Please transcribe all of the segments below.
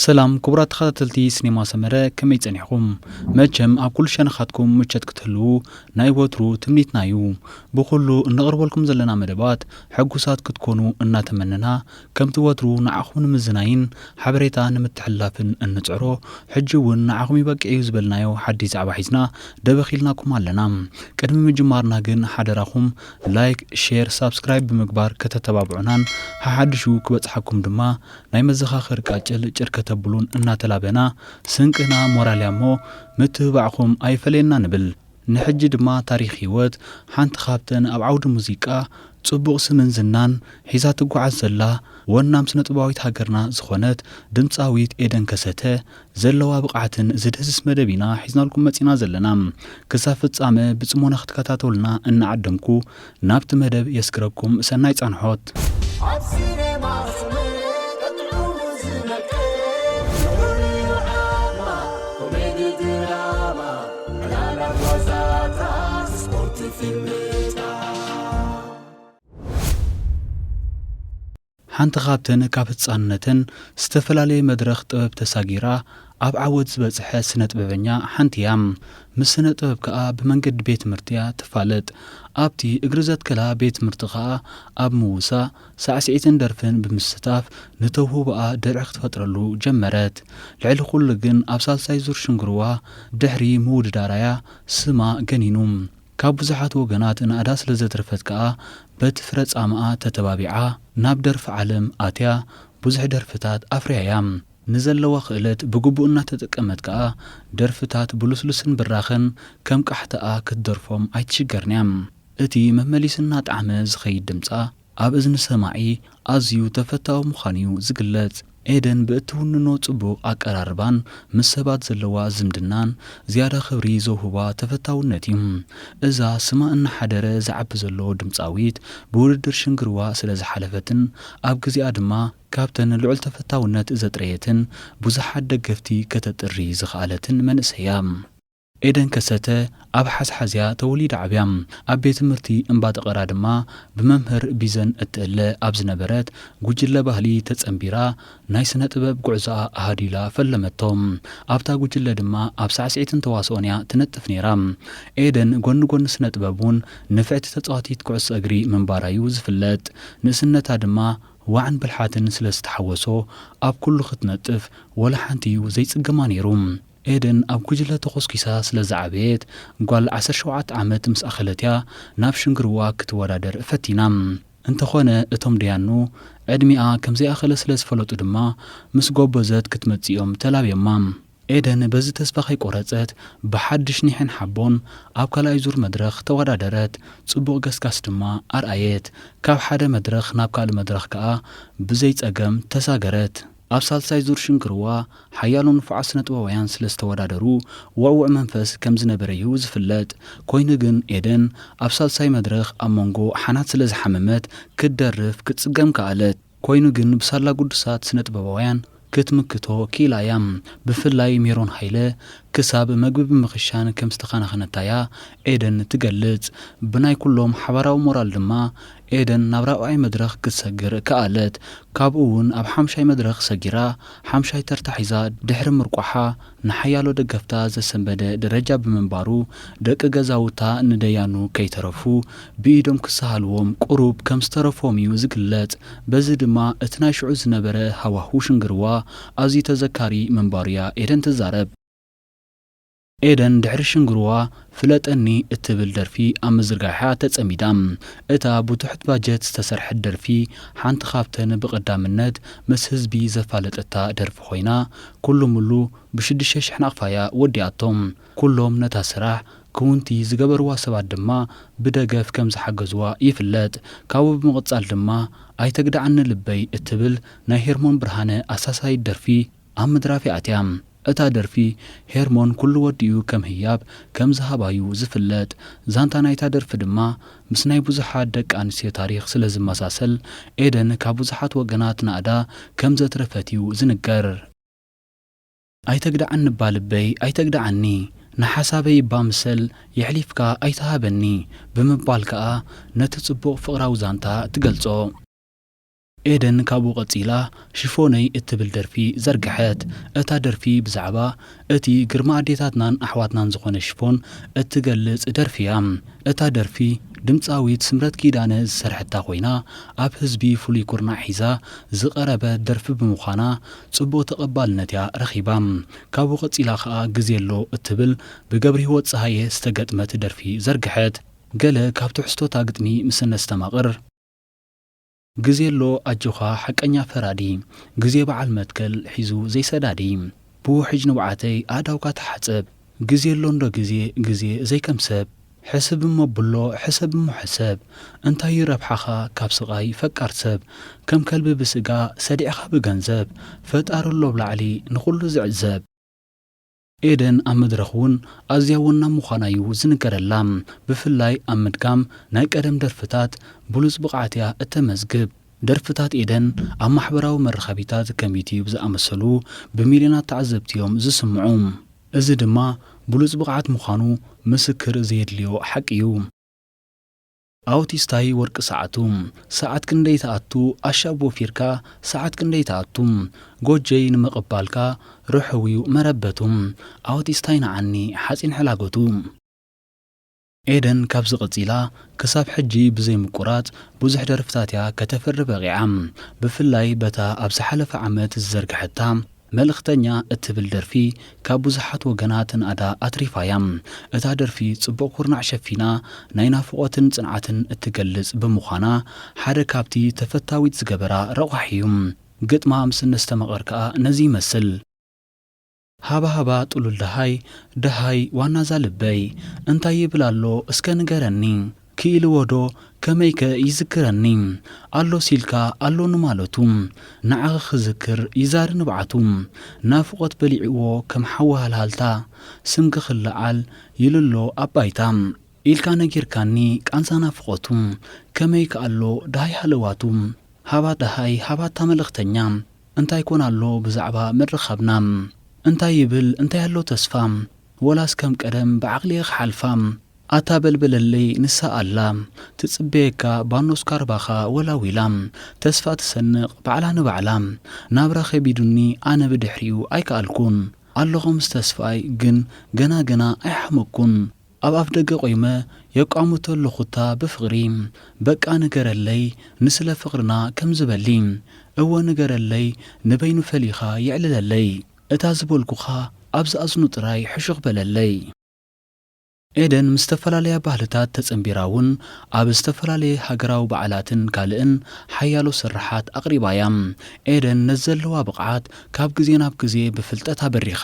ሰላም ክቡራት ተኸታተልቲ ሲኔማ ሰመረ፣ ከመይ ጸኒሕኩም? መቸም ኣብ ኩሉ ሸነኻትኩም ምቸት ክትህልዉ ናይ ወትሩ ትምኒትና እዩ። ብኹሉ እነቕርበልኩም ዘለና መደባት ሕጉሳት ክትኮኑ እናተመነና፣ ከምቲ ወትሩ ንዓኹም ንምዝናይን ሓበሬታ ንምትሕልላፍን እንጽዕሮ፣ ሕጂ እውን ንዓኹም ይበቅዕ እዩ ዝበልናዮ ሓድሽ ዛዕባ ሒዝና ደበኽ ኢልናኩም ኣለና። ቅድሚ ምጅማርና ግን ሓደራኹም ላይክ፣ ሼር፣ ሳብስክራይብ ብምግባር ከተተባብዑናን ሓሓድሹ ክበጽሓኩም ድማ ናይ መዘኻኸሪ ቃጭል ጭር ከተብሉን እናተላበና፣ ስንቅና ሞራል እያ እሞ ምትብባዕኹም ኣይፈለየና ንብል። ንሕጂ ድማ ታሪኽ ህይወት ሓንቲ ካብተን ኣብ ዓውዲ ሙዚቃ ጽቡቕ ስምን ዝናን ሒዛ ትጓዓዝ ዘላ ወናም ስነ-ጥበባዊት ሃገርና ዝኾነት ድምጻዊት ኤደን ከሰተ ዘለዋ ብቕዓትን ዝድህስስ መደብ ኢና ሒዝናልኩም መጺና ዘለና። ክሳብ ፍጻመ ብጽሞና ክትከታተሉና እናዓደምኩ ናብቲ መደብ የስግረኩም። ሰናይ ጻንሖት። ኣብ ሲኔማ ስምዒት ቀጥዑ ዝነቅል፣ ፍቕሪ ዓማ፣ ኮሜዲ ድራማ፣ ዕላላት ዋዛታት፣ ስፖርት ፊልምታት። ሓንቲ ካብተን ካብ ህጻንነተን ዝተፈላለየ መድረኽ ጥበብ ተሳጊራ ኣብ ዓወት ዝበጽሐ ስነ ጥበበኛ ሓንቲ እያ። ምስ ስነ ጥበብ ከኣ ብመንገዲ ቤት ትምህርቲ እያ ትፋለጥ። ኣብቲ እግሪ ዘትከላ ቤት ትምህርቲ ከኣ ኣብ ምውሳእ፣ ሳዕስዒትን ደርፍን ብምስታፍ ንተውህቦኣ ድርዒ ክትፈጥረሉ ጀመረት። ልዕሊ ኩሉ ግን ኣብ ሳልሳይ ዙር ሽንግርዋ ድሕሪ ምውድዳራ እያ ስማ ገኒኑ። ካብ ብዙሓት ወገናት ናእዳ ስለ ዘትረፈት ከኣ በቲ ፍረ ጻምኣ ተተባቢዓ ናብ ደርፊ ዓለም ኣትያ ብዙሕ ደርፍታት ኣፍርያ እያ። ንዘለዋ ክእለት ብግቡእ እናተጠቀመት ከኣ ደርፍታት ብልስሉስን ብራኸን ከም ቃሕታኣ ክትደርፎም ኣይትሽገርን እያ። እቲ መመሊሱ እናጠዓመ ዝኸይድ ድምጻ ኣብ እዝኒ ሰማዒ ኣዝዩ ተፈታዊ ምዃኑ እዩ ዝግለጽ። ኤደን ብእትውንኖ ጽቡቕ ኣቀራርባን ምስ ሰባት ዘለዋ ዝምድናን ዝያዳ ክብሪ ዘውህባ ተፈታውነት እዩ። እዛ ስማ እናሓደረ ዝዓቢ ዘሎ ድምጻዊት ብውድድር ሽንግርዋ ስለ ዝሓለፈትን ኣብ ግዜኣ ድማ ካብተን ልዑል ተፈታውነት ዘጥረየትን ብዙሓት ደገፍቲ ከተጥሪ ዝኸኣለትን መንእሰይ እያ። ኤደን ከሰተ ኣብ ሓዝሓዝያ ተወሊዳ ዓብያ። ኣብ ቤት ትምህርቲ እምባ ጠቐራ ድማ ብመምህር ቢዘን እትእለ ኣብ ዝነበረት ጉጅለ ባህሊ ተጸንቢራ ናይ ስነ ጥበብ ጉዕዞኣ ኣሃዲላ ፈለመቶ። ኣብታ ጉጅለ ድማ ኣብ ሳዕስዒትን ተዋስኦን እያ ትነጥፍ ነይራ። ኤደን ጎኒ ጎኒ ስነ ጥበብ እውን ንፍዕቲ ተጻዋቲት ኩዕሶ እግሪ ምንባራ እዩ ዝፍለጥ። ንእስነታ ድማ ዋዕን ብልሓትን ስለ ዝተሓወሶ ኣብ ኩሉ ክትነጥፍ ወላ ሓንቲ እዩ ዘይጽገማ ነይሩ። ኤደን ኣብ ጉጅለ ተኾስኲሳ ስለ ዝዓበየት፣ ጓል ዓሰርተ ሸውዓተ ዓመት ምስ ኣኸለት እያ ናብ ሽንግርዋ ክትወዳደር ፈቲና። እንተኾነ እቶም ደያኑ ዕድሚኣ ከም ዘይኣኸለ ስለ ዝፈለጡ ድማ ምስ ጎበዘት ክትመጽእ እዮም ተላብዮማ። ኤደን በዚ ተስፋ ከይቆረጸት ብሓድሽ ኒሕን ሓቦን ኣብ ካልኣይ ዙር መድረኽ ተወዳደረት። ጽቡቕ ገስጋስ ድማ ኣርኣየት። ካብ ሓደ መድረኽ ናብ ካልእ መድረኽ ከኣ ብዘይ ጸገም ተሳገረት። ኣብ ሳልሳይ ዙር ሽንግርዋ ሓያሎ ንፉዓት ስነ-ጥበባውያን ስለ ዝተወዳደሩ፣ ውዕዉዕ መንፈስ ከም ዝነበረ እዩ ዝፍለጥ። ኮይኑ ግን ኤደን ኣብ ሳልሳይ መድረኽ ኣብ መንጎ ሓናት ስለ ዝሓመመት ክትደርፍ ክትጽገም ከኣለት። ኮይኑ ግን ብሳላ ግዱሳት ስነ-ጥበባውያን ክትምክቶ ክኢላ እያ። ብፍላይ ሜሮን ሃይለ ክሳብ መግቢ ብምኽሻን ከም ዝተኸናኸነታ እያ ኤደን ትገልጽ። ብናይ ኩሎም ሓባራዊ ሞራል ድማ ኤደን ናብ ራብዓይ መድረኽ ክትሰግር ከኣለት። ካብኡ እውን ኣብ ሓምሻይ መድረኽ ሰጊራ ሓምሻይ ተርታ ሒዛ ድሕሪ ምርቋሓ ንሓያሎ ደገፍታ ዘሰንበደ ደረጃ ብምንባሩ፣ ደቂ ገዛውታ ንደያኑ ከይተረፉ ብኢዶም ክሰሃልዎም ቁሩብ ከም ዝተረፎም እዩ ዝግለጽ። በዚ ድማ እቲ ናይ ሽዑ ዝነበረ ሃዋሁ ሽንግርዋ ኣዝዩ ተዘካሪ ምንባሩ እያ ኤደን ትዛረብ። ኤደን ድሕሪ ሽንግርዋ ፍለጠኒ እትብል ደርፊ ኣብ ምዝርጋሓ ተጸሚዳ። እታ ብትሑት ባጀት ዝተሰርሐት ደርፊ ሓንቲ ካብተን ብቐዳምነት ምስ ህዝቢ ዘፋለጠታ ደርፊ ኮይና፣ ኩሉ ምሉ ብሽዱሽተ ሽሕ ናቕፋ እያ ወዲኣቶ። ኩሎም ነታ ስራሕ ክውንቲ ዝገበርዋ ሰባት ድማ ብደገፍ ከም ዝሓገዝዋ ይፍለጥ። ካብኡ ብምቕጻል ድማ ኣይተግድዓኒ ልበይ እትብል ናይ ሄርሞን ብርሃነ ኣሳሳይት ደርፊ ኣብ ምድራፍ እያ ኣትያ። እታ ደርፊ ሄርሞን ኩሉ ወዲኡ ከም ህያብ ከም ዝሃባዩ ዝፍለጥ። ዛንታ ናይታ ደርፊ ድማ ምስ ናይ ብዙሓት ደቂ ኣንስትዮ ታሪኽ ስለ ዝመሳሰል፣ ኤደን ካብ ብዙሓት ወገናት ናእዳ ከም ዘትረፈት እዩ ዝንገር። ኣይተግድዓኒ እባ ልበይ ኣይተግድዓኒ፣ ንሓሳበይ እባ ምሰል የሕሊፍካ ኣይትሃበኒ ብምባል ከኣ ነቲ ጽቡቕ ፍቕራዊ ዛንታ ትገልጾ። ኤደን ካብኡ ቀጺላ ሽፎነይ እትብል ደርፊ ዘርግሐት። እታ ደርፊ ብዛዕባ እቲ ግርማ ኣዴታትናን ኣሕዋትናን ዝኾነ ሽፎን እትገልጽ ደርፊ እያ። እታ ደርፊ ድምጻዊት ስምረት ኪዳነ ዝሰርሐታ ኮይና፣ ኣብ ህዝቢ ፍሉይ ኩርናዕ ሒዛ ዝቐረበት ደርፊ ብምዃና ጽቡቕ ተቐባልነት እያ ረኺባ። ካብኡ ቀጺላ ከኣ ግዜ ኣሎ እትብል ብገብረሂወት ጸሃየ ዝተገጥመት ደርፊ ዘርግሐት። ገለ ካብ ትሕዝቶታ ግጥሚ ምስ እነስተማቕር፣ ግዜ ኣሎ ኣጆኻ ሓቀኛ ፈራዲ፣ ግዜ በዓል መትከል ሒዙ ዘይሰዳዲ። ብውሕጅ ንብዓተይ ኣእዳውካ ተሓጸብ፣ ግዜ ኣሎ እንዶ ግዜ፣ ግዜ ዘይከም ሰብ። ሕስብ እሞ ብሎ፣ ሕሰብ እሞ ሕሰብ፣ እንታይ እዩ ረብሓኻ ካብ ስቓይ ፈቃር ሰብ? ከም ከልቢ ብስጋ፣ ሰዲዕኻ ብገንዘብ፣ ፈጣሪ ኣሎ ኣብ ላዕሊ ንኹሉ ዝዕዘብ። ኤደን ኣብ መድረኽ እውን ኣዝያ ወናም ምዃና እዩ ዝንገረላ። ብፍላይ ኣብ ምድጋም ናይ ቀደም ደርፍታት ብሉጽ ብቕዓት እያ እተመዝግብ። ደርፍታት ኤደን ኣብ ማሕበራዊ መራኸቢታት ከም ዩትዩብ ዝኣመሰሉ ብሚልዮናት ተዓዘብቲ እዮም ዝስምዑ። እዚ ድማ ብሉጽ ብቕዓት ምዃኑ ምስክር ዘየድልዮ ሓቂ እዩ። ኣውቲስታይ ወርቂ ሰዓቱ፣ ሰዓት ክንደይ ትኣቱ ኣሻብ ወፊርካ፣ ሰዓት ክንደይ ትኣቱ፣ ጎጀይ ንምቕባልካ ርሑው'ዩ መረበቱ፣ ኣውቲስታይ ንዓኒ ሓጺን ሕላገቱ። ኤደን ካብዚ ቀጺላ ክሳብ ሕጂ ብዘይ ምቁራጽ ብዙሕ ደርፍታት እያ ከተፍሪ በቒዓ። ብፍላይ በታ ኣብ ዝሓለፈ ዓመት ዝዘርግሐታ መልእኽተኛ እትብል ደርፊ ካብ ብዙሓት ወገናት ናእዳ ኣትሪፋ እያ። እታ ደርፊ ጽቡቕ ኩርናዕ ሸፊና ናይ ናፍቖትን ጽንዓትን እትገልጽ ብምዃና ሓደ ካብቲ ተፈታዊት ዝገበራ ረቋሒ እዩ። ግጥማ ምስ እነስተማቕር ከኣ ነዚ ይመስል። ሃባ ሃባ ጥሉል ደሃይ፣ ደሃይ ዋናዛ ልበይ፣ እንታይ ይብል ኣሎ እስከ ንገረኒ፣ ክኢልዎ ዶ ከመይከ ይዝክረኒ፣ ኣሎስ ኢልካ ኣሎ ንማለቱ፣ ንዓኺ ክዝክር ይዛሪ ንብዓቱ፣ ናፍቖት በሊዕዎ ከም ሓዊ ሃልሃልታ፣ ስምኪ ክለዓል ይልሎ ኣብ ባይታ፣ ኢልካ ነጊርካኒ ቃንዛ ናፍቖቱ፣ ከመይከ ኣሎ ደሃይ ሃለዋቱ። ሃባ ደሃይ፣ ሃባታ መልእኽተኛ፣ እንታይ ኮን ኣሎ ብዛዕባ ምርኻብና? እንታይ ይብል፣ እንታይ ኣሎ ተስፋ? ወላስ ከም ቀደም ብዓቕሊ ክሓልፋ? ኣታ በልበለለይ ንሳ ኣላ፣ ትጽበየካ ባኖስ ካርባኻ ወላዊላ። ተስፋ ትሰንቕ ባዕላ ንባዕላ። ናብራ ከቢዱኒ ኣነ ብድሕሪኡ ኣይከኣልኩን። ኣለኹ ምስ ተስፋይ ግን ገና ገና ኣይሓመኩን። ኣብ ኣፍ ደገ ቆይመ የቋምቶ ኣለኹታ ብፍቕሪ። በቃ ንገረለይ ንስለ ፍቕርና ከም ዝበሊ። እወ ንገረለይ ንበይኑ ፈሊኻ የዕልለለይ። እታ ዝበልኩኻ ኣብ ዝኣዝኑ ጥራይ ሕሹኽ በለለይ። ኤደን ምስ ዝተፈላለያ ባህልታት ተጸንቢራ እውን ኣብ ዝተፈላለየ ሃገራዊ በዓላትን ካልእን ሓያሎ ስርሓት ኣቕሪባ እያ። ኤደን ነዚ ዘለዋ ብቕዓት ካብ ግዜ ናብ ግዜ ብፍልጠት ኣበሪኻ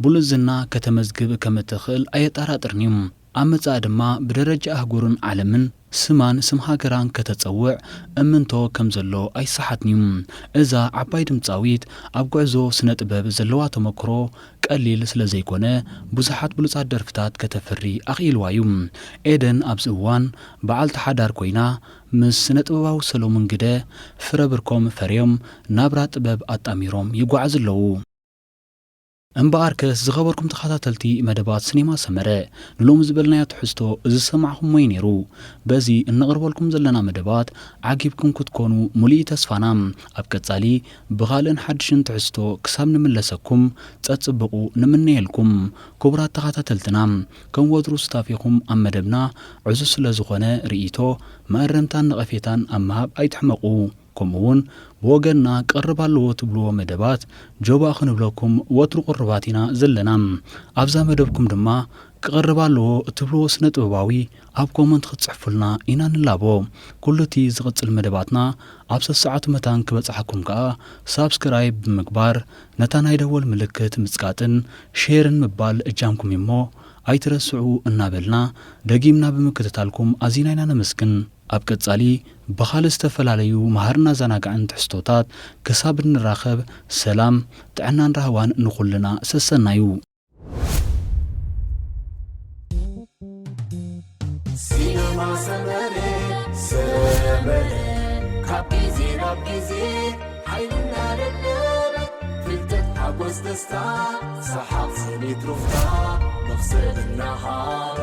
ብሉጽ ዝና ከተመዝግብ ከም እትኽእል ኣየጠራጥርን እዩ። ኣብ መጻኢ ድማ ብደረጃ ኣህጉርን ዓለምን ስማን ስም ሃገራን ከተጸውዕ እምንቶ ከም ዘሎ ኣይሰሓትን'ዩ። እዛ ዓባይ ድምጻዊት ኣብ ጉዕዞ ስነ ጥበብ ዘለዋ ተመክሮ ቀሊል ስለ ዘይኮነ ብዙሓት ብሉጻት ደርፍታት ከተፍሪ ኣኽኢልዋ'ዩ። ኤደን ኣብዚ እዋን በዓልቲ ሓዳር ኮይና ምስ ስነ ጥበባዊ ሰሎሙን ግደ ፍረ ብርኮም ፈርዮም ናብራ ጥበብ ኣጣሚሮም ይጓዓዙ ኣለዉ። እምበኣርከስ ዝኸበርኩም ተኸታተልቲ መደባት ሲኔማ ሰመረ፣ ንሎሚ ዝበልናዮ ትሕዝቶ እዚ ዝሰማዕኹምዎ እዩ ነይሩ። በዚ እነቕርበልኩም ዘለና መደባት ዓጊብኩም ክትኮኑ ሙሉእ ተስፋና። ኣብ ቀጻሊ ብኻልእን ሓድሽን ትሕዝቶ ክሳብ ንምለሰኩም ጸጽብቑ ንምነየልኩም። ክቡራት ተኸታተልትና፣ ከም ወትሩ ሱታፌኹም ኣብ መደብና ዕዙዝ ስለ ዝኾነ ርእይቶ፣ መኣረምታን ነቐፌታን ኣብ ምሃብ ኣይትሕመቑ። ከምኡውን ብወገንና ክቐርብ ኣለዎ ትብልዎ መደባት ጆባእ ክንብለኩም ወትሩ ቅሩባት ኢና ዘለና። ኣብዛ መደብኩም ድማ ክቐርብ ኣለዎ እትብልዎ ስነ ጥበባዊ ኣብ ኮመንት ክትጽሕፉልና ኢና ንላቦ። ኩሉ እቲ ዝቕጽል መደባትና ኣብ ሰሰዓቱ መታን ክበጽሓኩም ከኣ ሳብስክራይብ ብምግባር ነታ ናይ ደወል ምልክት ምጽቃጥን ሼርን ምባል እጃምኩም እዩ እሞ ኣይትረስዑ እናበልና ደጊምና ብምክትታልኩም ኣዚና ኢና ነመስግን። ኣብ ቀጻሊ ብኻልእ ዝተፈላለዩ መሃርን ኣዘናጋዕን ትሕዝቶታት ክሳብ እንራኸብ ሰላም፣ ጥዕናን ራህዋን ንኹልና ሰሰናዩ። ሲነማ ሰመረ፣ ሰመረ፣ ካብ ግዜ ናብ ግዜ ሓይልና ለለበ፣ ፍልጠት ሓጎስ ደስታ፣ ሰሓቕ ስኒት ሩፍታ፣ መኽሰብ እናሃበ።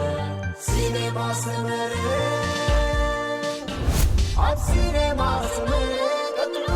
ሲኔማ ሰመረ፣ ኣብ ሲኔማ ሰመረ፣ ቀጥሉ